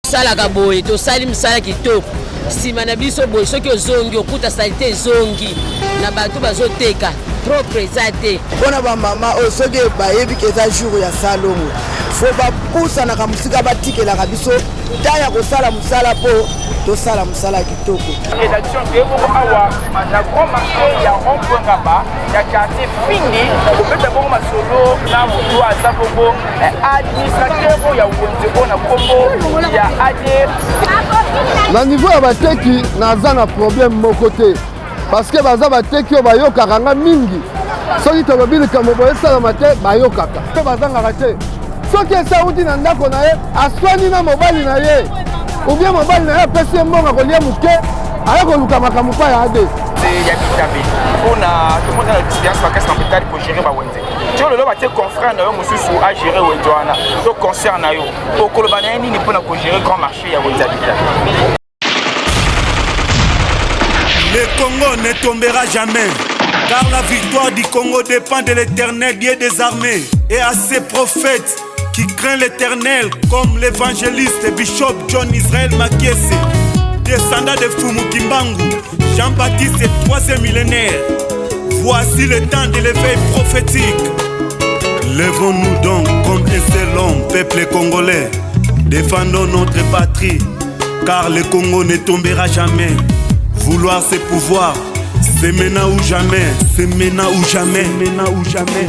Tosalaka boye, tosali mosala kitoko. Nsima na biso boye, soki ozongi okuta salite ezongi na bato bazoteka propre eza te. Mpo na bamama oyo soki bayebi ke eza jour ya salongo fo bapusanaka mosika batikelaka biso ta ya kosala mosala mpo tosala mosala kitoko. Rédaction toye bongo awa na grand marché ya rond point Ngaba ya quartier Findi kobeta bongo masolo na moto aza bongo eh, administrateur oyo ya wenze oyo na nkombo ya ade. Na niveau ya bateki naza na problème moko te parce que baza bateki oyo bayokaka nga mingi soki tolobi likambo boye esalama te bayokaka mpe bazangaka te soki esi awuti na ndako na ye aswani na mobali na ye ubie mobali na ye apesi ye mbongo akolia moke aye koluka makambo mpa ya ade ya bitabe mpona tomona na expérience makasi na hôpital kogere bawenze tio lelo batie confrère na yo mosusu agere wenze wana to concert na yo okoloba na ye nini mpona kogere grand marché ya wenze ya bitabe. Le Congo ne tombera jamais, car la victoire du Congo dépend de l'éternel Dieu des armées et à ses prophètes qui craint l'éternel comme l'évangéliste Bishop John Israël Makiese, descendant de Fumu Kimbangu, Jean-Baptiste troisième millénaire. Voici le temps de l'éveil prophétique. Levons-nous donc comme un seul homme, peuple congolais. Défendons notre patrie, car le Congo ne tombera jamais. Vouloir ses pouvoirs, c'est maintenant ou jamais, c'est maintenant ou jamais, maintenant ou jamais.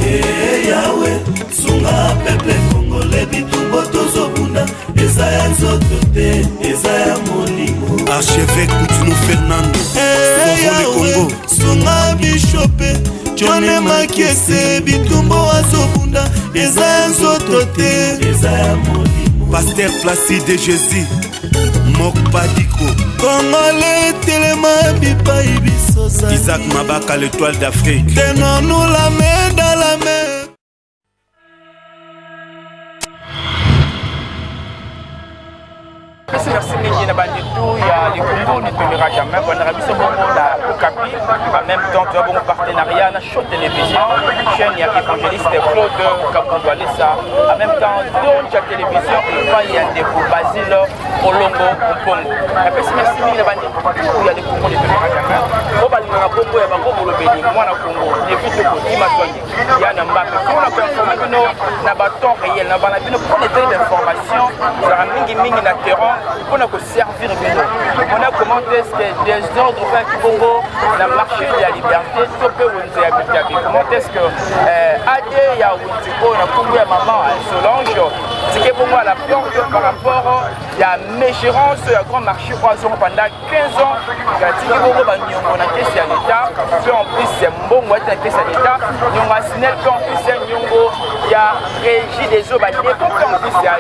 Hey Yahweh, sunga peuple congolais bitumbo tozobunda eza ya nzoto te eza ya molimo. Archevêque Coutinho Fernando, hey, sauvons le Congo. Sunga bishope John Makiese bitumbo azobunda eza ya nzoto te eza ya molimo. Pasteur Placide de Jésus Mokpadiko Congolais telema bipai biso Isaac Mabaka l'étoile d'Afrique. Tenons-nous la main dans la main. Merci, merci mingi na bandetu ya le Congo ne tombera jamais bandaka biso bongo na Okapi en même temps toya bongo partenariat na show télévision chaîne ya évangéliste Claude Kabundu Alessa en même temps Donja télévision epai ya ndeko Basile Olongo Mpongo napesi merci mingi na bandetu ya le Congo ne tombera jamais oyo balingaka bongo ya bango molobeli mwana Congo Nevi Toko Dimatwangi ya na Mbappe mpona koinforme bino na batemps réel na bana bino mpona etali bainformation ezalaka mingimingi na terrain mpona koservir bino omona comment est ce que désordre mpe yaki bongo na marché de la liberté to mpe wenze ya bitabe comment est ce que euh, ad ya wenze oyo na nkombo ya mama Solange tike bongo à la porte par rapport ya mégérance ya grand marché oyo azongo pendant 15 ans atiki bongo baniongo na kesi ya leta mpe en plus ya mbongo ati na kesi ya leta niongo ya sinel mpe en plus ya niongo ya régie des eaux badepo mpe en plus ya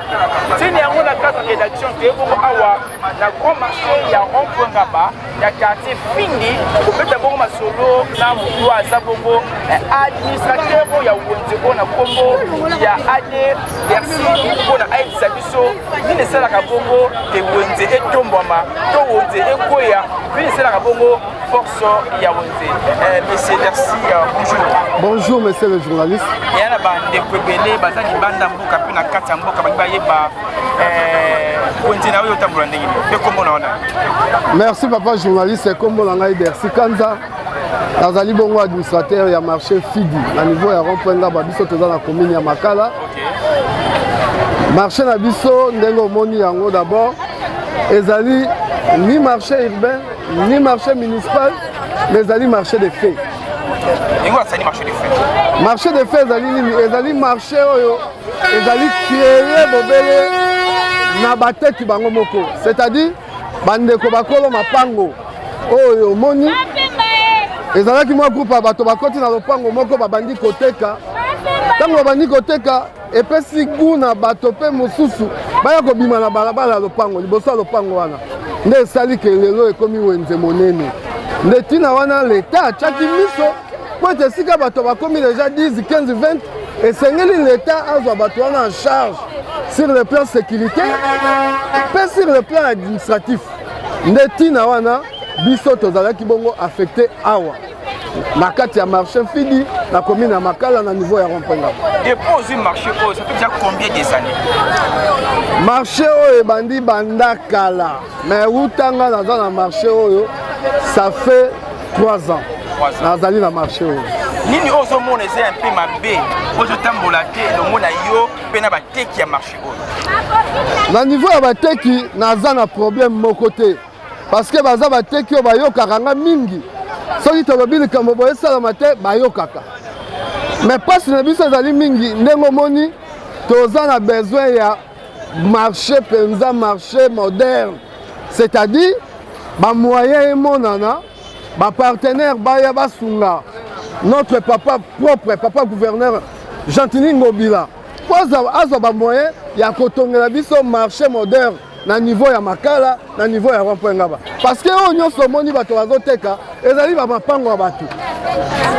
ntina yango na cadre rédaction toye bongo awa na grand marché ya rond point ngaba ya quartier findi kobeta bongo masolo na moto aza bongo eh, administrateur oyo ya wenze oyo na nkombo ya ad merci mpo na ayebisa biso nini esalaka bongo te wenze etombwama to wenze ekweya nini esalaka bongo force ya wenze. Eh, monsieur merci euh, bonjour. Bonjour monsieur le journaliste. Eya na bandeko ebele baza libanda mboka mpe na kati ya mboka balingi bayeba eh, wenze na oyo otambola ndenge nini mpe nkombo na wana. Merci papa journaliste, nkombo na ngai Bercy Kanza. Nazali bongo administrateur ya marché Fidi na niveau ya rond-point Ngaba, biso toza na commune ya Makala. Okay. Marché na biso ndenge omoni yango d'abord ezali ni marché urbain ni marché municipal mais ezali marché de fait. Yango asali marché de fait. Marché de fait ezali nini? Ezali marché oyo ezali créé bobele na bateki bango moko, c'est-à-dire bandeko bakolo mapango oyo omoni ezalaki mwa groupe ya bato bakoti na lopango moko babandi koteka. Ntango babandi koteka epesi gu na bato mpe mosusu baya kobima na balabala ya lopango liboso ya lopango wana, nde esali ke lelo ekomi wenze monene. Nde ntina wana leta atiaki miso mpo ete esika bato bakomi deja 10 15 20 esengeli leta azwa bato wana en charge sur le plan sécurité mpe sur le plan administratif. Nde ntina wana biso tozalaki bongo affecté awa. Na kati ya marché Fidi, na commune ya Makala, na niveau ya rond-point Ngaba. Depuis ozwi marché oyo, ça fait déjà combien des années? Marché oyo ebandi banda kala, mais wuta nga naza na marché oyo, ça fait 3 ans. Nazali na marché oyo. Nini oyo ozomona eza un peu mabe, ozotambola te elongo na yo mpe na bateki ya marché oyo? Na niveau ya bateki naza na problème moko te. Parce que baza bateki oyo bayokaka nga mingi, soki tolobi likambo boye esalama te bayokaka. Mais mpasi na biso ezali mingi ndenge omoni toza na besoin ya marché mpenza, marché moderne, c'est-à-dire bamoyen emonana, bapartenaire baya basunga notre papa propre, papa gouverneur Gentiny Ngobila, po azwa bamoyen ya kotongela biso marché moderne na niveau ya Makala, na niveau ya rond-point Ngaba. Parce que oyo nyonso omoni bato bazoteka ezali ba mapango ya bato,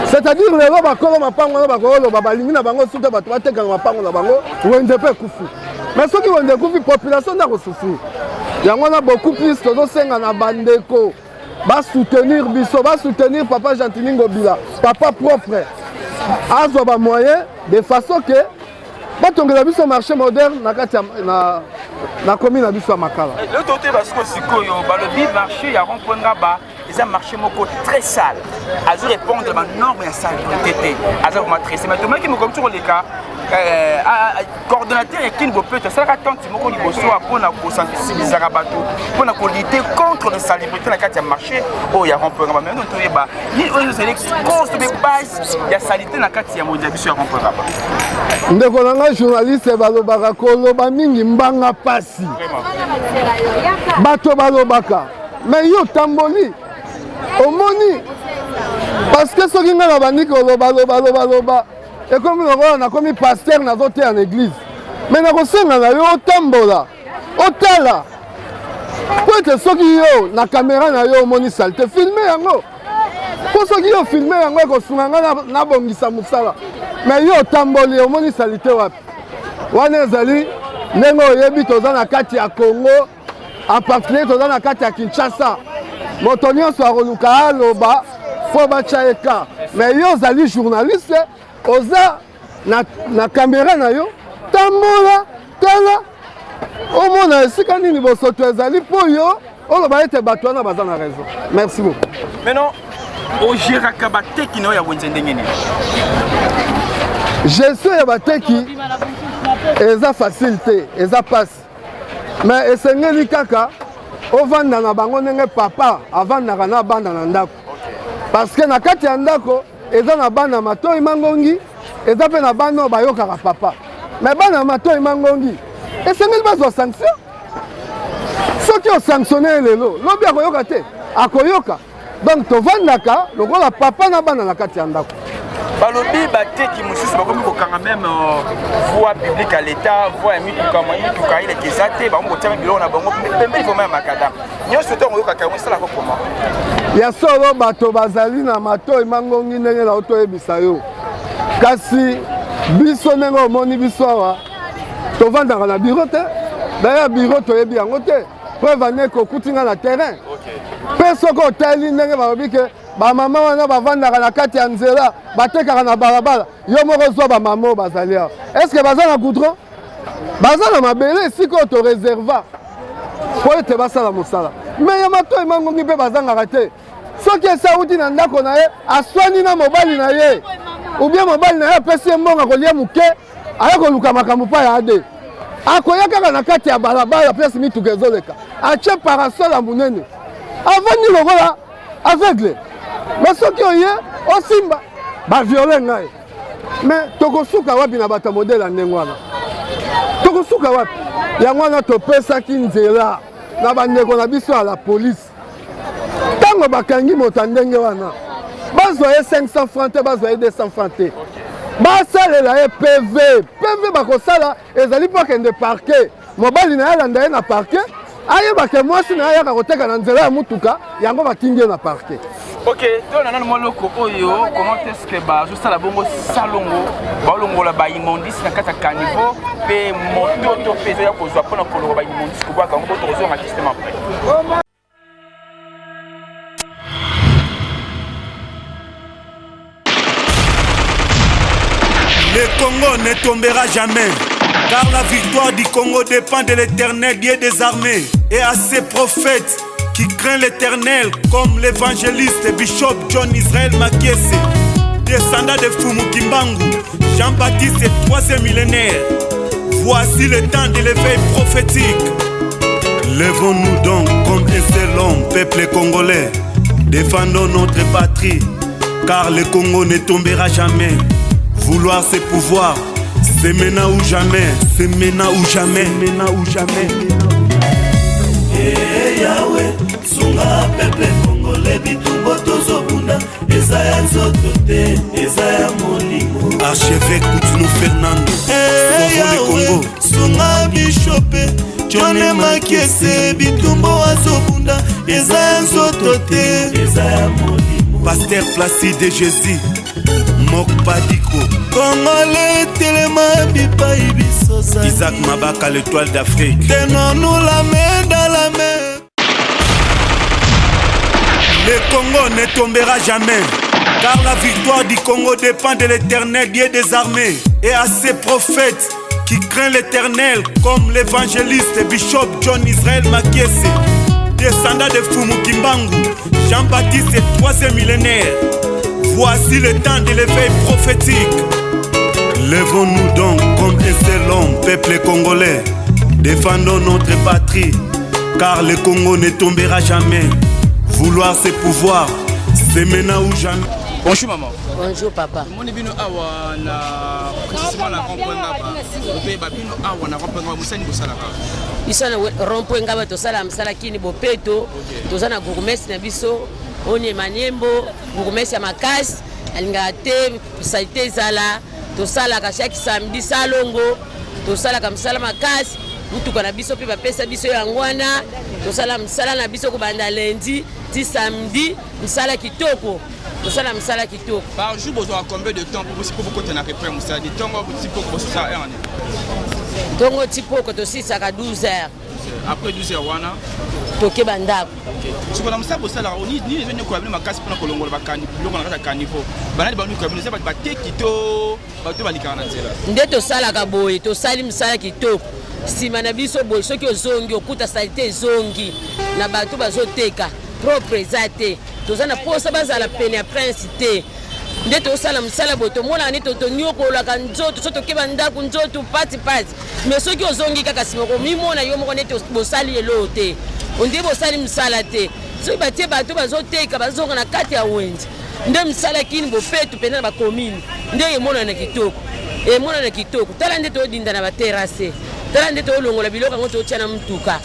c'est-à-dire lelo bakolo mapango wana bakoloba balingi na bango suta bato batekaka mapango na bango, wenze mpe ekufi. Mais soki wenze ekufi, population nde akosufrir. Yango wana beaucoup plus tozosenga na bandeko basoutenir biso, basoutenir papa Gentiny Ngobila, papa propre, azwa ba moyen de façon que batongela biso marché moderne na kati ya na commune na biso ya Makala. Lelo totoyeba sikoyo sikoyo balobi marché ya rond-point Ngaba eza marché moko très sale, azo répondre ba norme ya salubrité te, aza vraiment très sale. Mais tomonaki mokolo mosusu koleka coordonnateur ya Kin Bopeto asalaka tente moko liboso mpona kosensibilisaka bato mpona kolutter contre l'insalubrité na kati ya marché oyo ya rond-point Ngaba. Mais toyeba nini oyo ezali cause to base ya salité na kati ya mondi ya biso ya rond-point Ngaba? Ndeko na ngai journaliste, balobaka koloba mingi mbanga pasi, bato balobaka, mais yo tamboli omoni, parce que soki ngai nabandi koloba loba loba loba ekomi lokola nakomi pasteur nazoteya na église. Mais nakosenga na yo otambola otala, po ete soki yo na kamera na yo omoni saleté, filme yango, po soki yo filme yango ekosunga ngai nabongisa mosala. Mais yo otamboli omoni saleté wapi? Wana ezali ndenge oyebi toza na kati ya Congo, en particulier toza na kati ya Kinshasa, moto nyonso akoluka aloba mpo batya ye ka. Mais yo ozali journaliste, oza na kamera na yo, tambola tala omona esika nini bosoto ezali, mpo yo oloba ete bato wana baza na raison. Merci beaucoup. Maintenant, ogéraka bateki na yo ya wenze ndenge nini? Gestion ya bateki eza facile te, eza pasi, mais esengeli kaka ovanda na bango ndenge papa avandaka na bana na ndako, parce que na kati ya ndako eza na bana matoi mangongi, eza mpe na bana oyo bayokaka papa. Mais bana matoi mangongi esengeli bazwa sanction. Soki osanctionne ye lelo, lobi akoyoka te, akoyoka. Donc tovandaka lokola papa na bana na kati ya ndako. Balobi bateki mosusu bakomi kokanga meme voie publique ya l'état, voie ya mituka, mituka eleka eza te, bango kotiama biloko na bango pembeni vraiment ya makadam nyonso. Ntango oyokaka yango esalaka koma? Ya solo, bato bazali na matoi mangongi ndenge na otoyebisa yo, kasi biso ndenge omoni biso awa tovandaka na bureau te. D'ailleurs bureau toyebi yango te, preuve ane kokuti nga na terrain. Mpe soki otali ndenge balobi ke bamama wana bavandaka na kati ya nzela, batekaka na balabala, yo moko ozwa bamama oyo bazali awa, est-ce baza na goudron? Baza na mabele esika oyo toreserva po ete basala mosala. Mais ya matoi mangongi mpe bazangaka te. Soki esi awuti na ndako na ye, aswani na mobali na ye, ou bien mobali na ye apesi ye mbongo akolia moke, aya koluka makambo mpa ya ade, akoya kaka na kati ya balabala, place mituka ezoleka, atie parasol ya monene, avandi lokola aveugle. Mais soki oye osimba baviole ngai, mais tokosuka wapi na bato ya modele ya ndenge wana? Tokosuka wapi? Yango wana topesaki nzela na bandeko na biso ya la police, ntango bakangi moto ya ndenge wana, bazwa ye 500 franc te, bazwa ye 200 franc te, basalela ye PV. PV bakosala ezali mpo akende parquet, mobali na ye alanda ye na parquet, ayebake mwasi na ye ayaka koteka na nzela ya mutuka, yango batindi ye na parquet. Ok, tona nano mwa loko oyo, comment est ce que bazosala bongo salongo, balongola baimmondices na kati ya caniveau, mpe moto to mpe ezoya kozwa mpona kolongola baimmondices, kobwaka yango, bo tokozonga justement après. ne tombera jamais. Car la victoire du Congo dépend de l'éternel Dieu des armées et à ses prophètes qui craint l'éternel comme l'évangéliste Bishop John Israël Makiese, descendant de Fumu Kimbangu, Jean-Baptiste troisième millénaire. Voici le temps de l'éveil prophétique. Levons-nous donc comme un seul homme, peuple congolais. Défendons notre patrie, car le Congo ne tombera jamais. Vouloir ses pouvoirs, c'est maintenant ou jamais, c'est maintenant ou jamais, maintenant ou jamais. Hey Yahweh, sunga peuple congolais bitumba tozobunda eza ya nzoto te eza ya molimo. Archevêque Kutino Fernando, hey, sauvons le Yahweh, Congo. Sunga bishop John Makiese bitumba azobunda eza ya nzoto te eza ya molimo. Pasteur Placide de Jésus, Mokpadiko, Congolais telema bipai biso zali. Isaac Mabaka, l'étoile d'Afrique. Tenons-nous la main dans la main. Le Congo ne tombera jamais, car la victoire du Congo dépend de l'éternel Dieu des armées et à ses prophètes qui craint l'éternel comme l'évangéliste Bishop John Israël Makiese, descendant de Fumu Kimbangu, Jean-Baptiste troisième millénaire. Voici le temps de l'éveil prophétique. Levons-nous donc comme un seul homme, peuple congolais. Défendons notre patrie, car le Congo ne tombera jamais. Vouloir ses pouvoirs, c'est maintenant ou jamais. Bonjour maman. Bonjour papa. Tomoni bino awa na précisément na rond-point Ngaba. Toyeba bino awa na rond-point Ngaba mosani bosalaka. Biso na rond-point Ngaba tosala mosala kini bopeto, toza na gourmesse na biso onyema nyembo, gourmesse ya makasi alingaka te salite ezala. Tosalaka chaque samedi salongo, tosalaka mosala makasi, mutuka na biso mpe bapesa biso yango wana, tosala mosala na biso kobanda lundi ti samedi, mosala kitoko, tosala mosala kitoko. Par jour bozwaka combien de temps pour bokota na repère mosala di ntongo ti poko bososala heure nini? Ntongo ti poko tosisaka 12 heures. Après 12 heures wana tokeba ndako. Sikoyo na mosala bosalaka nini ezonyokola bino makasi mpona kolongola biloko na kati ya caniveau? Banani banyokola bino? Eza bato bateki to bato balikaka na nzela? Nde tosalaka boye, tosali mosala kitoko. Nsima na biso boye soki ozongi okuta salite ezongi na bato bazoteka, propre eza te. Toza na posa bazala pene ya prince te. Nde tosala mosala boye tomonaka nde tonyokolaka nzoto, so tokeba ndako nzoto pati pati. Mais soki ozongi kaka nsima komimona yo moko nde bosali eloko te, onde bosali mosala te. Soki batie bato bazoteka bazonga na kati ya wenze, nde mosala kini bopetu mpenza na bakomine nde emonana kitoko, emonana kitoko. Tala nde todinda na baterrasse, tala nde tolongola biloko yango totia na mutuka.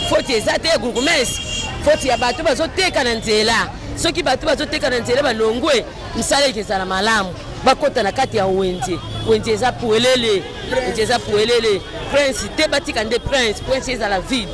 Foti eza te ya gourmesse, foti ya bato bazoteka na nzela. Soki bato bazoteka na nzela balongwe, mosala ekezala malamu, bakota na kati ya wenze. Wenze eza puelele, wenze eza puelele. Prince te batika nde prince, prince ezala vide.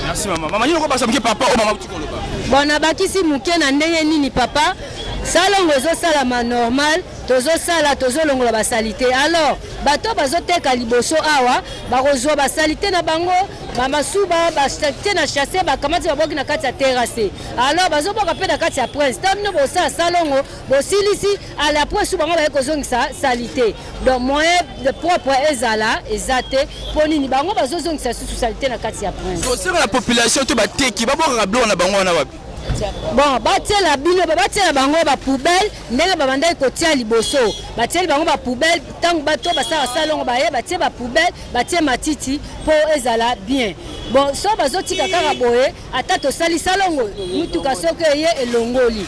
Merci mama. Mama nini okobasa moke papa o mama tikoloba? Bon, nabakisi moke na ndenge nini papa? Salongo ezosalama normal, tozosala tozolongola basalite. Alors bato bazoteka liboso awa bakozwa basalite na bango, bamasuba basalite na chasse bakamati baboki na kati ya terrasse. Alors bazoboka mpe na kati ya prince. Ntango bino bosala salongo bosilisi à la prince bango baye kozongisa salite. Donc moyen de propre ezala eza te mpo nini bango bazozongisa susu salite na kati ya prince. Tosenga na population to bateki babwakaka biloko na bango wana wapi? Bon, batiela bino, batiela bango ba poubelle ndenge babandaki kotia liboso. Batieli bango ba poubelle ntango bato basala salongo baye batie ba poubelle, batie matiti mpo ezala bien. Bon, so bazotika kaka boye ata tosali salongo mutuka soki eye elongoli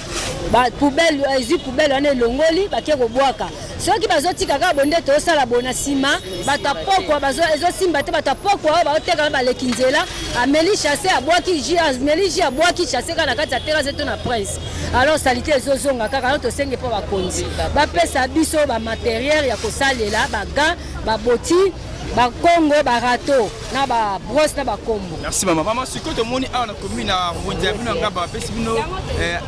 ba poubelle, ezwi poubelle wana elongoli bake kobwaka. Soki bazotika kaka boye nde tosala boye na nsima bato ya pokwa ezosimba te, bato ya pokwa oyo baoteka na baleki nzela, ameli chasse abwaki jus, ameli jus abwaki chasse kaka na kati ya terrasse to na prince. Alors salite ezozonga kaka. Alors tosenge mpo bakonzi bapesa biso ba matériel ya kosalela, ba gants, ba bottines, ba kongo, ba râteau na ba brosse na ba kombo. Merci mama. Mama sikoyo tomoni awa na commune ya wenze ya bino nga bapesi bino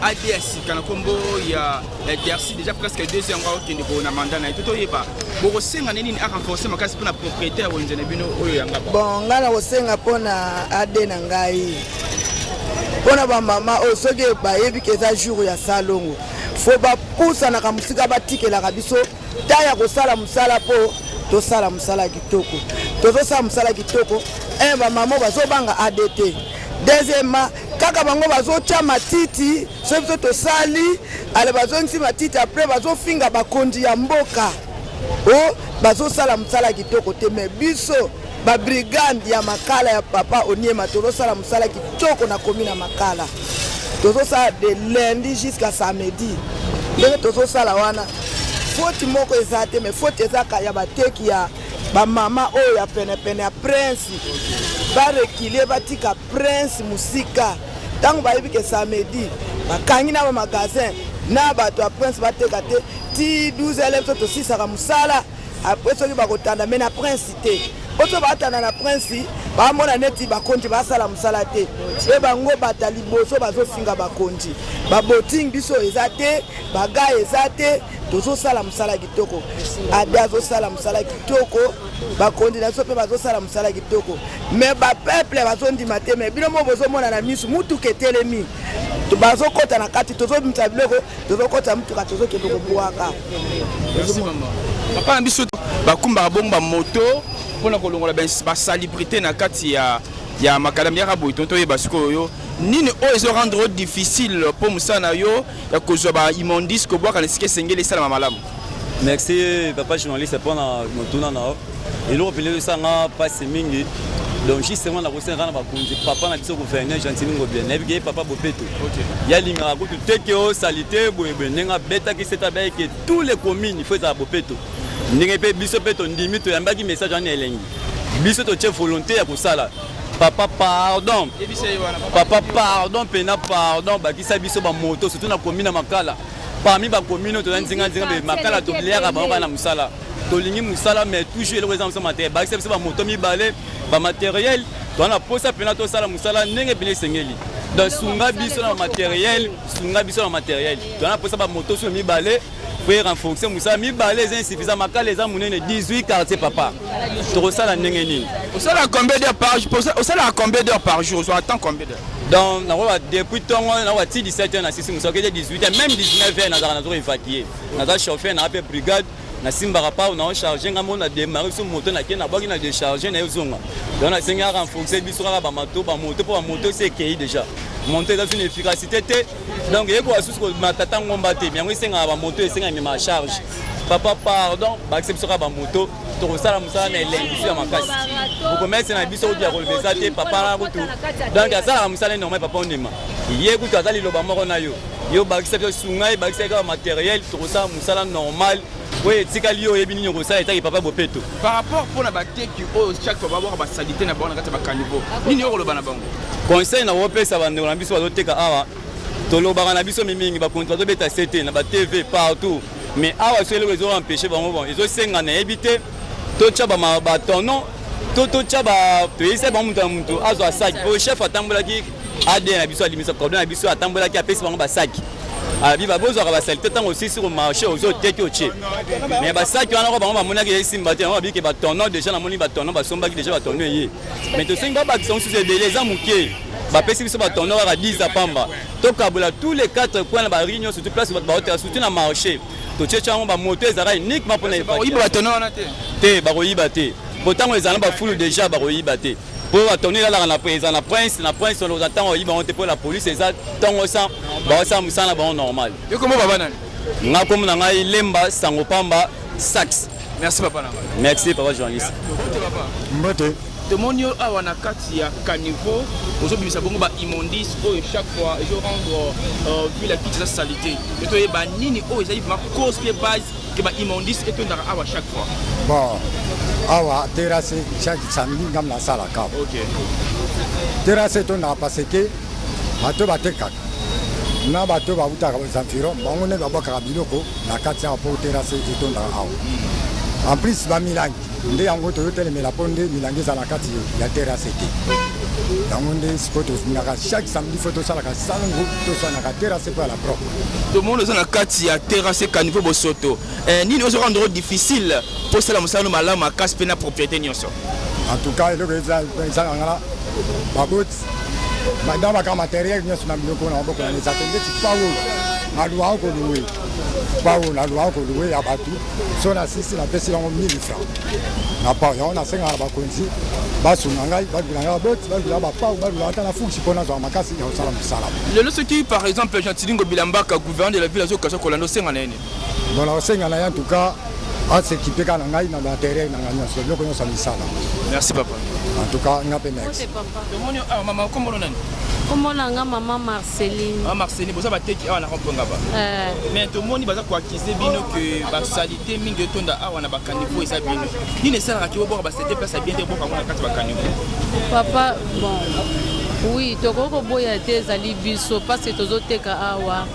AD ya sika na kombo ya Dercy déjà presque 2 ans okende ko na mandat na ye. Toyeba bokosenga nini a renforcer makasi mpona propriétaire wenze na bino oyo ya Ngaba? Bon, nga na kosenga mpona AD na ngai, mpona bamama oyo soki bayebi ke eza jour ya salongo, fo bapusanaka mosika, batikelaka biso ta ya kosala mosala mpo Tosala mosala kitoko, tozosala mosala kitoko. Un, bamama bazobanga adt. Deuxièmement, kaka bango bazotya matiti, soki biso tosali ale bazongisi matiti, après bazofinga bakonzi ya mboka o bazosala mosala kitoko te. Mais biso babrigade ya Makala ya papa Oniema, tozosala mosala kitoko na komi na Makala. Tozosala de lundi jusqu'à samedi. Ndenge tozosala wana, faute moko eza te, mais faute ezaka ya bateki, ya bamama oyo ya penepene ya Prince. Bareculer, batika Prince mosika. Ntango bayebi ke samedi bakangi na bamagasin na bato ya Prince, bateka te ti 12 heures. Biso tosisaka mosala. Après, soki bakotanda me na Prince te, po so batanda na Prince, bamona neti bakonzi basala mosala te. Mpe bango bata liboso bazofinga bakonzi, baboting biso eza te, baga eza te. Tozosala mosala kitoko, ade azosala mosala kitoko, bakonzi na biso mpe bazosala mosala kitoko, mais bapeuple bazondima te. Mais bino mo bozomona na misu, mutuka etelemi, bazokɔta na kati, tozobimisa biloko, tozokɔta mutuka, tozokende kobwaka. Papa na biso, bakumbaka bongo bamoto mpona kolongola basalubrité na kati ya makadam yaka boye. Toyeba sikoyo yo nini oyo ezorendre difficile mpo mosala na yo ya kozwa baimmondices, kobwaka na esika esengeli, esalama malamu? Merci, papa journaliste, mpona motuna na yo. Eloko mpenza ezosanga mpasi mingi, donc justement nakosenga na bakonzi, papa na biso gouverneur Gentiny Ngobila, nayebi ke ye papa bopeto, ye alingaka kutu teke osali te boyeboye. Ndenge abetaki sete, abeyaki ke tous les communes il faut ezala bopeto. Ndenge mpe biso mpe tondimi, toyambaki message wana elengi, biso totie volonté ya kosala. Papa, pardon, papa, pardon mpena, pardon, bakisa biso bamoto, surtout na commune ya Makala. Parmi bacommune oyo toza nzinganzinga, Makala toliaka bango kaka na mosala. Tolingi mosala, mais toujours eloko eza mosala matériel. Bakisa biso bamoto mibale, bamatériel. Toza na posa mpena tosala mosala ndenge mpena esengeli. Donc sunga biso na bamatériel, sunga biso na matériel. Toza na posa bamoto so mibale po renforcer mosala. Mibale eza insuffisant. Makala eza monene, 18 quartier, papa, tokosala ndenge nini? Osala combien d'heures par jour? Osala combien d'heures par jour? Ozwa temps combien d'heures? Donc nakoba depuis ntongo, nakoba ti 17 heures nasisi mosala. Kete 18 heures, même 19 heures, nazalaka nazo évacuer. Naza chauffeur, naa mpe brigade, nasimbaka pa na ocharge ngai moko, na démarre biso moto, nake nabwaki, na décharge, na ezonga. Donc nasengi arenforce biso kaka bamato, bamoto, mpo bamoto esi ekei déjà, moto eza suna efficacité te. Donc eyekoka susu matata ngomba te, yango esengaka bamoto, esengaka emema charge. Papa, pardon, bakisa biso kaka bamoto, tokosala mosala na elengi biso ya makasi. Bokomese na biso kutu ya koloba eza te. Papa na kutu, donc asalaka mosala normal. Papa ondima ye kutu aza liloba moko na yo. Yo bakisa biso, sunga ye, bakisa kaka matériel, tokosala mosala normal. Oyo etikali, yo oyebi nini okosala etaki papa bopeto. Par rapport mpona bateki oyo chaque fois babwaka basaleté na bango na kati ya bacaniveau, nini oyo koloba na bango? Conseil na kopesa bandeko na biso bazoteka awa, tolobaka na biso mingi, bakonzi bazobeta sete na batv partout, mais awa so eloko ezoempêche bango, bon, ezosenga nayebi te, totya batonneau to totya, toyebisa bango moto na moto azwa saki, po chef atambolaki, ad na biso alimisa cordon na biso atambolaki, apesi bango basaki, abi babozwaka basaleté ntango osisi komarché, ozoteki, otie. Mais basaki wana ko bango bamonaki esimba te. Yango babiki batonneau déjà, namoni batonneau basombaki déjà, batonneau eye, mais tosengi babakisa mosusu ebele, eza moke. Bapesi biso batonneau kaka 10 ya pamba. Tokabola tous les quatre coins na barue nyonso, surtout place bato baoteka, surtout na marché. Totie yango, bamoto ezalaka uniquement mpona Bakoyiba batonneau wana te? Te, bakoyiba te, po ntango ezala na bafulu déjà, bakoyiba te, mpo batonneau elalaka na eza na Prince, na Prince oza ntango oyiba yango te, mpo la police eza ntongo sa baosala mosala na bango normal. Yo kombo baba nani? Nga kombo na ngai Lemba Sango Pamba Sax. Merci, papa na ngai. Merci, papa journaliste. Mbote, papa. Mbote. Tomoni yo awa na kati ya caniveau, ozobimisa bongo baimmondices oyo chaque fois ezorendre ville ya Kinshasa salité. E toyeba nini oyo ezali vraiment cause mpe base ke baimmondices etondaka awa chaque fois? Bon, awa terrasse, chaque samedi ngam nasalaka awa. Terrasse etondaka parce que bato batekaka na bato bautaka environ, bango nde babwakaka biloko na kati awa mpo terrasse etondaka awa. En plus bamilangi nde yango tozotelemela, mpo nde milangi eza na kati ya terrasse te. Yango nde sikoyo tozingaka chaque samedi, faut tosalaka salongo, tosanaka terrasse mpo ya la propre. Tomoni oza na kati ya terrasse, caniveau bosoto. Nini ozorendre difficile mpo osala mosala no malamu makasi mpe na propriété nyonso? En tout cas, eloko ezalaka ngala, baboti bada baka matériel nyonso na biloko na maboko na eza te. Ndeti pa oyo naluaka koluwe. Pao naluaka koluwe ya bato so nasisi napesi yango 1000 francs na pao yango nasengaka na bakonzi basunga ngai balula ngai baboti balula bapao balula ata na fuksi mpo nazwa makasi ya kosala mosala. Lelo soki par exemple Gentiny Ngobila Mbaka, gouverneur de la ville, azokaza kolanda, osenga na ye nini? Bon, nakosenga na ye en tout cas asekipe kaka na ngai na baterrain na ngai nyonso, biloko nyonso ya misala. Merci papa. En tout cas nga mpe merci. Tomoni awa mama, kombo nani? Kombo na nga mama Marceline. Mama Marceline, boza bateki awa na rond-point Ngaba. Eh. Mais tomoni baza ko accuser bino que ba salité mingi etonda awa na ba caniveau eza bino. Nini esalaka ki bobwaka ba salité place ya bien te, bobwaka yango na kati ba caniveau? Papa, bon. Oui, tokoki koboya te, ezali biso parce que tozoteka awa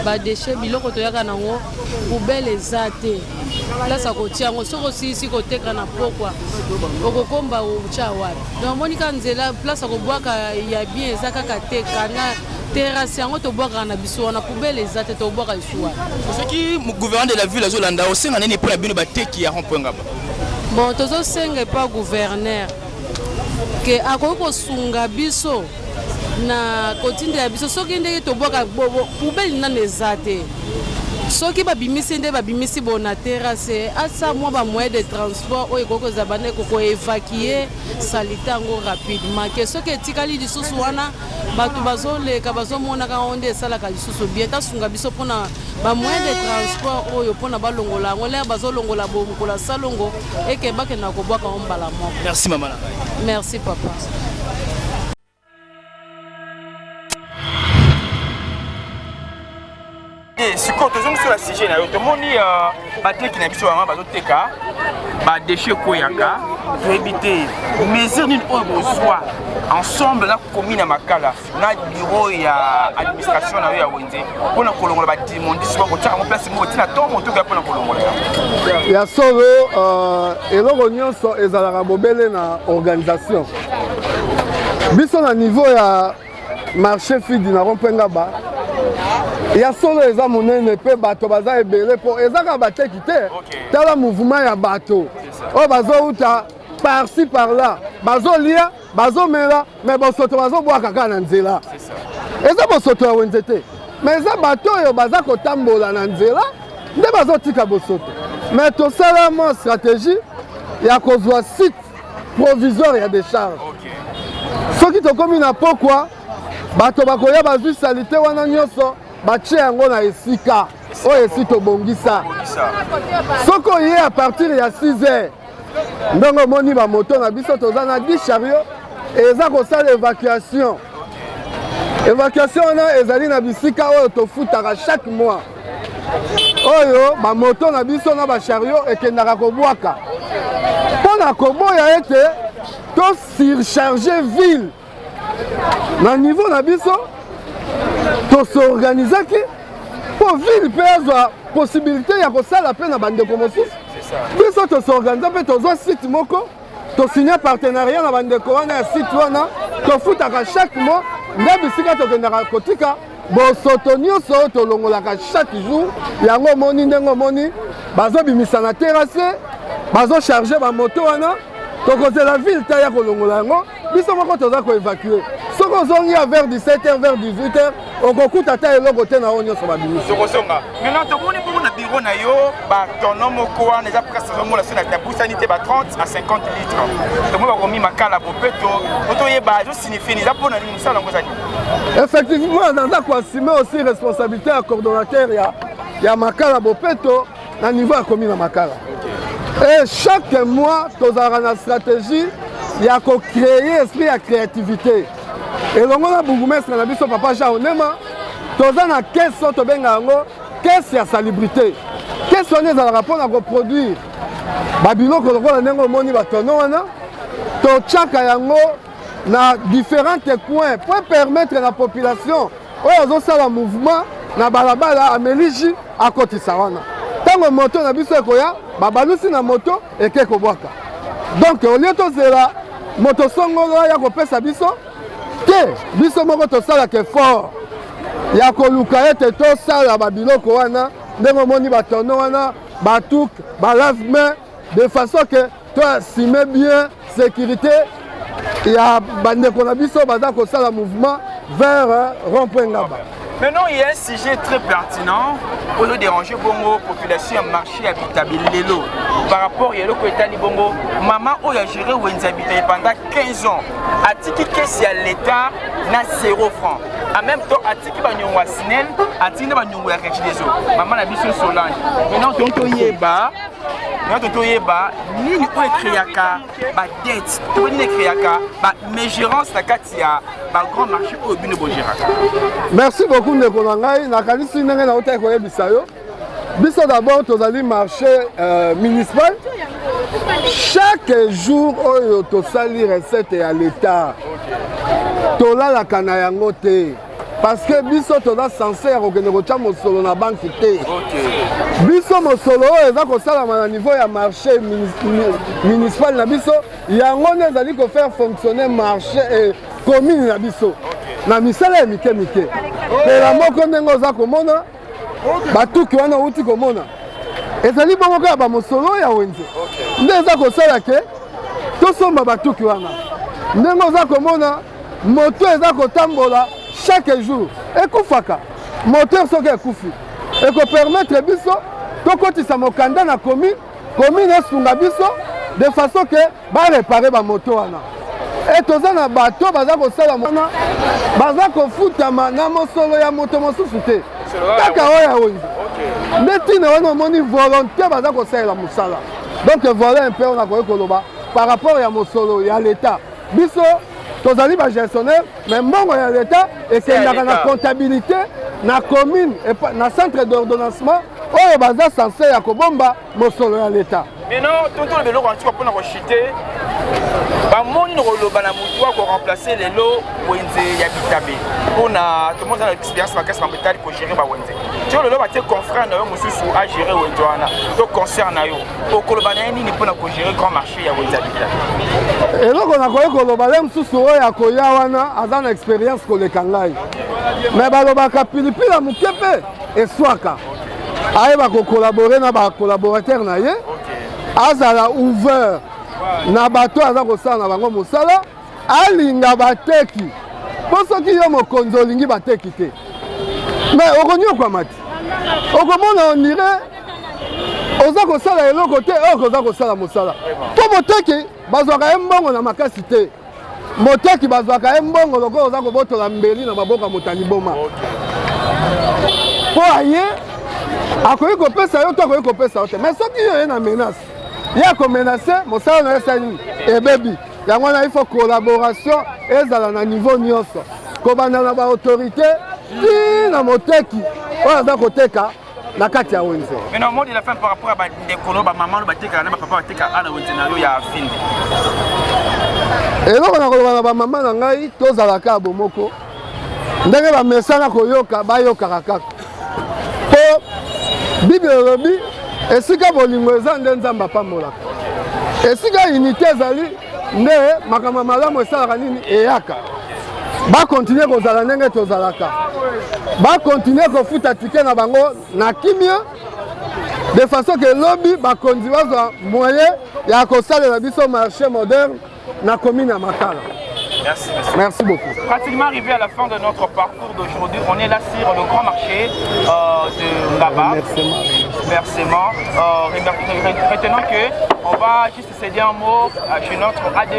ba déchets, biloko toyaka nango, poubelle eza te place ya kotia yango. Soki osilisi koteka na pokwa, okokomba otya wapi? Donc omoni kaka nzela, place ya kobwaka ya bien eza kaka te. Kana terrasse yango tobwakaka na biso wana, poubelle eza te, tobwaka lisusu wapi? Soki gouverneur de la ville azolanda, osenga nini mpona bino bateki ya rond-point Ngaba? Bon, tozosenga epa gouverneur ke akoki kosunga biso na kotindela biso soki ndenge tobwaka poubelle nano eza te. Soki babimisi nde babimisi bo na terrasse, asa mwa bamoyen de transport oyo ekoki kozala banda koévacuer saleté yango rapidement, ke soki etikali lisusu wana, bato bazoleka bazomonaka yango nde esalaka lisusu bien. Tasunga biso mpona bamoyen de transport oyo mpona balongola yango lere bazolongola bo mokolo ya salongo eke bakenda kobwaka yango mbala moko. Merci mama na ngai. Merci papa. Sikoyo tozongi so na sujet na yo. Tomoni bateki na biso bama bazoteka badéchets ekweyaka. Toyebi te mesure nini oyo bozwa ensemble na commune ya Makala na bureau ya administration na yo ya wenze mpona kolongola baimmondices, bakotiaka yango place moko ntina to motoka mpona kolongola yango. Ya solo, eloko nyonso ezalaka bobele na organisation. Biso na niveau ya marché Fidi na rond-point Ngaba, ya solo eza monene mpe bato baza ebele, mpo eza kaka bateki te. Tala mouvement ya bato oyo bazouta par-ci par-là, bazolia, bazomela, mais bosoto bazobwaka kaka na nzela. Eza bosoto ya wenze te, mais eza bato oyo baza kotambola na nzela nde bazotika bosoto. Mais tosala mwa stratégie ya kozwa site provisoire ya décharge. Soki tokomi na pokwa, bato bakoya, bazwi saleté wana nyonso, batie yango na esika oyo esi tobongisa. Soki oye à partir ya 6 heures, ndenge omoni bamoto na biso, toza na 10 chariot eza kosala évacuation. Évacuation wana ezali na bisika oyo tofutaka chaque mois, oyo bamoto na biso na bachariot ekendaka kobwaka, mpo na koboya ete tosurcharge ville. Na niveau na biso tosorganizaki mpo ville mpe azwa possibilité ya kosala mpe na bandeko mosusu. Biso tosorganiza mpe tozwa site moko, tosigne partenariat na bandeko wana ya site wana, tofutaka chaque mois, nde bisika tokendaka kotika bosoto nyonso oyo tolongolaka chaque jour. Yango omoni ndenge omoni bazobimisa na terrasse, bazocharge bamoto wana. Tokozela ville ta ya kolongola yango, biso moko toza koévacuer. Soki ozongi ya vers 17 heures, vers 18 heures, okokuta ata eloko te na oyo nyonso babimisi. Tokozonga maintenant. Tomoni bongo na bureau na yo batonneau moko wana eza presque, azomona so nabusani te, ba 30 à 50 litres. Tomoni bakomi Makala Bopeto. Po toyeba ezosignifie nini, eza mpona nini, mosala yango eza nini? Effectivement, naza koassume aussi responsabilité ya coordonnateur ya Makala Bopeto na niveau ya commune ya Makala. Et chaque mois tozalaka na stratégie ya kocréer esprit ya créativité elongo na bourgmestre na biso, papa Jean Onema. Toza na caisse oyo tobenga yango caisse ya salubrité. Caisse wana ezalaka mpona koproduire babiloko lokola ndenge omoni batonneau wana. Totiaka yango na différentes coins po permettre na population oyo azosala mouvement na balabala, ameli jus, akotisa wana. Ntango moto na biso ekoya, babalusi na moto eke kobwaka. Donc au lieu tozela moto songolo ya kopesa biso te, biso moko tosalaka effort ya koluka ete tosala babiloko wana ndenge omoni batonneau wana, batuk balave-main, de façon ke toassume bien sécurité ya bandeko na biso baza kosala mouvement vers rond-point Ngaba. Maintenant, il y a un sujet très pertinent pour nous déranger bongo population ya marché ya bitabe lelo par rapport ya eloko etali bongo mama oyo a géré wenze ya bitabe pendant 15 ans atiki kesi ya l'état na 0 franc en même temps atiki banyongo ya snel atiki na banyongo ya regideso mama na biso solange. Maintenant tongi toyeba, maintenant toyeba nini oyo ecréaka badette to nini ecréaka bamégérance na kati ya bagrand marché oyo bino bogéraka. Merci beaucoup, ndeko na ngai. Nakanisi ndenge nautaki koyebisa yo, biso d'abord tozali marché municipal. Chaque jour oyo tosali recette ya l'état, tolalaka na yango te, parce que biso toza censé ya kokende kotya mosolo na banque te. Biso mosolo oyo eza kosalama na niveau ya marché municipal na biso, yango nde ezali kofaire fonctionner marché eh, commune na biso na misala ya mike mike. Pela moko ndenge oza komona batuki wana, outi komona ezali bongo kaka bamosolo ya wenze nde eza kosala ke tosomba batuki wana. Ndenge oza komona moto eza kotambola chaque jour, ekufaka moteur. Soki ekufi, ekopermettre biso tokotisa mokanda na commune, commune esunga biso de façon ke baréparer bamoto wana. E toza na bato baza kosala wana, baza kofutama na mosolo ya moto mosusu te, kaka oyo ya wenze. Nde ntina wana omoni volonté baza kosalela mosala. Donc voilà un peu oyo nakoki koloba par rapport ya mosolo ya l'état. Biso tozali bagestionnaire, mais mbongo ya l'état ekendaka na comptabilité na commune, na centre d'ordonnancement oyo baza censé ya kobomba mosolo ya l'état. Maintenant, tonton, biloko ya nsuka mpona kochuter, bamoni na koloba na motu akoremplacer lelo wenze ya bitabe, mpona tomoni na expérience makasi mambo etali kogérer bawenze. Tio lelo batie confrère na yo mosusu agérer wenze wana to concert na yo, okoloba na ye nini mpona kogérer grand marché ya wenze ya bitabe? Eloko nakoki koloba le mosusu oyo akoya wana aza na expérience koleka ngai, me balobaka pilipili ya moke mpe eswaka. Ayeba kocollaborer na bacollaborateur na ye, azala ouvert na bato aza kosala na bango mosala, alinga bateki, mpo soki yo mokonzi olingi bateki te, me okonyokwama te, okomona onire oza kosala eloko te oyo oza kosala mosala, mpo moteki bazwaka ye mbongo na makasi te. Moteki bazwaka ye mbongo lokola oza kobotola mbeli na maboko ya moto ya liboma, mpo aye akoki kopesa yo to akoki kopesa yo te. Mais soki yo ye na menace, ye akomenacer, mosala na yo esali nini? Ebebi. Yango wana il faut collaboration ezala na niveau nyonso, kobanda na baautorité ti na moteki oyo aza koteka na kati ya wenze. Maintenant, mot de la fin par rapport à bandeko no, bamama no batekaka na bapapa batekaka na wenze na yo ya Findi. Eloko na koloba na bamama na ngai, tozalaka bomoko ndenge bamesana koyoka, bayokaka kaka, mpo Bible elobi esika bolingo eza nde Nzambe apambolaka, esika unité ezali nde makambo ya malamu esalaka nini? Eyaka. Bacontinuer kozala ndenge tozalaka, bacontinuer kofuta ticket na bango na kimia, de façon ke lobi bakonzi bazwa moyen ya kosalela biso marché moderne na commune ya Makala. Merci, monsieur. Merci beaucoup. Pratiquement arrivé à la fin de notre parcours d'aujourd'hui. On est là sur le grand marché de Ngaba. Remerciement. Retenons que on va juste céder un mot chez notre AD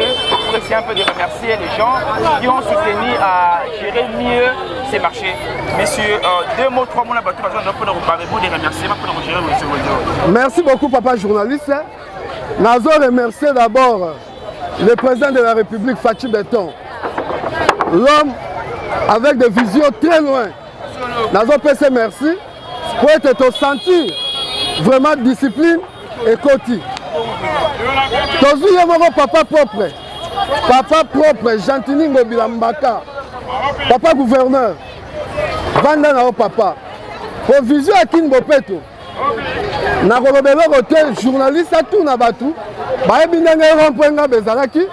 pour essayer un peu de remercier les gens qui ont soutenu à gérer mieux ces marchés. Messieurs, deux mots, trois mots là-bas, tout pour des remerciements pour gérer le Merci beaucoup, papa journaliste. Nazo remercier d'abord le président de la République, Fatshi Béton, l'homme avec des visions très loin. Nazo pese merci pour être tosentir vraiment discipline ekoti. Tozwi ye moko papa propre, papa propre Gentini Ngobila Mbaka, papa gouverneur, vanda na yo papa, po vision ya Kin bopeto. Nakoloba eloko te, journaliste atuna bato bayebi ndenge rond-point Ngaba ezalaki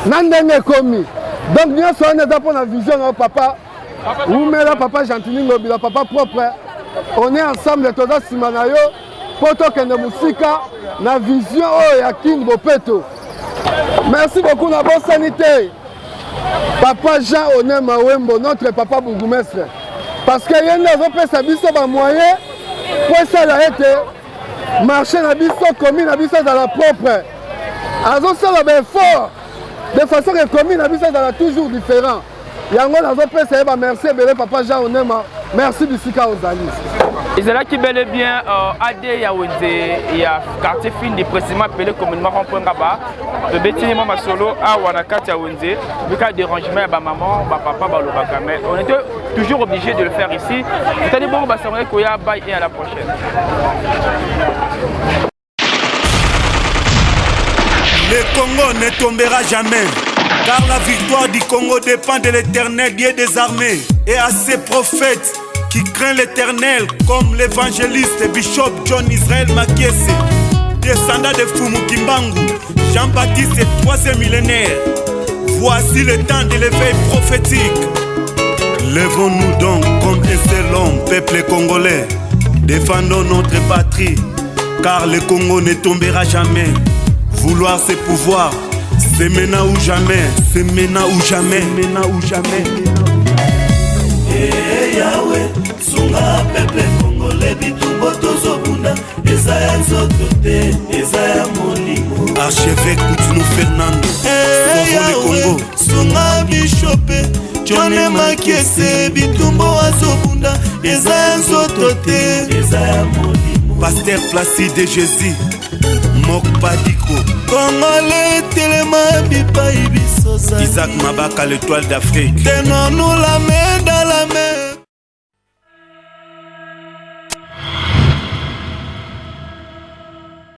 na ndenge ekomi. Donc nyonso wana eza mpo na vision na yo papa. Umela papa Gentini Ngobila, papa propre, on est ensemble, toza nsima na yo mpo tokende mosika na vision oyo ya Kin bopeto. Merci beaucoup. Nabosani te papa Jean Oné Mawembo, notre papa bourgmestre. Parce que ye nde azopesa biso ba moyen mpo esala ete marché na biso, commune na biso ezala propre. Azosala ba effort de façon que commune na biso ezala toujours différent. Yango nazopesa ye ba merci ebele. Papa Jean Onema, merci bisika ozali. Ezalaki bel et bien AD ya wenze ya quartier Findi, précisément appelé communément rond-point Ngaba. Tobeti mwa masolo awa na kati ya wenze, bika dérangement ya bamaman, bapapa balobaka, mais on était toujours obligé de le faire ici. Totali bongo basango ekoya. Bye et à la prochaine. Le Congo ne tombera jamais, car la victoire du Congo dépend de l'Éternel, Dieu des armées, et à ses prophètes qui craignent l'Éternel, comme l'évangéliste Bishop John Israël Makiese, descendant de Fumu Kimbangu, Jean-Baptiste, troisième millénaire. Voici le temps de l'éveil prophétique. Levons-nous donc comme un seul homme, peuple congolais. Défendons notre patrie, car le Congo ne tombera jamais. Vouloir ses pouvoirs, c'est maintenant ou jamais, c'est maintenant ou jamais, maintenant ou jamais. Ee Yawe, sunga peuple congolais, bitumba tozobunda eza ya nzoto te, eza ya molimo. Archevêque Coutinho Fernando, sauvons le Congo. Sunga bishop John Makiese, bitumba azobunda eza ya nzoto te, eza ya molimo. Pasteur Placide de Jésus, Mokpadiko. Congolais, telema bipai biso. Isaac Mabaka, l'étoile d'Afrique. Tenons-nous la main dans la main.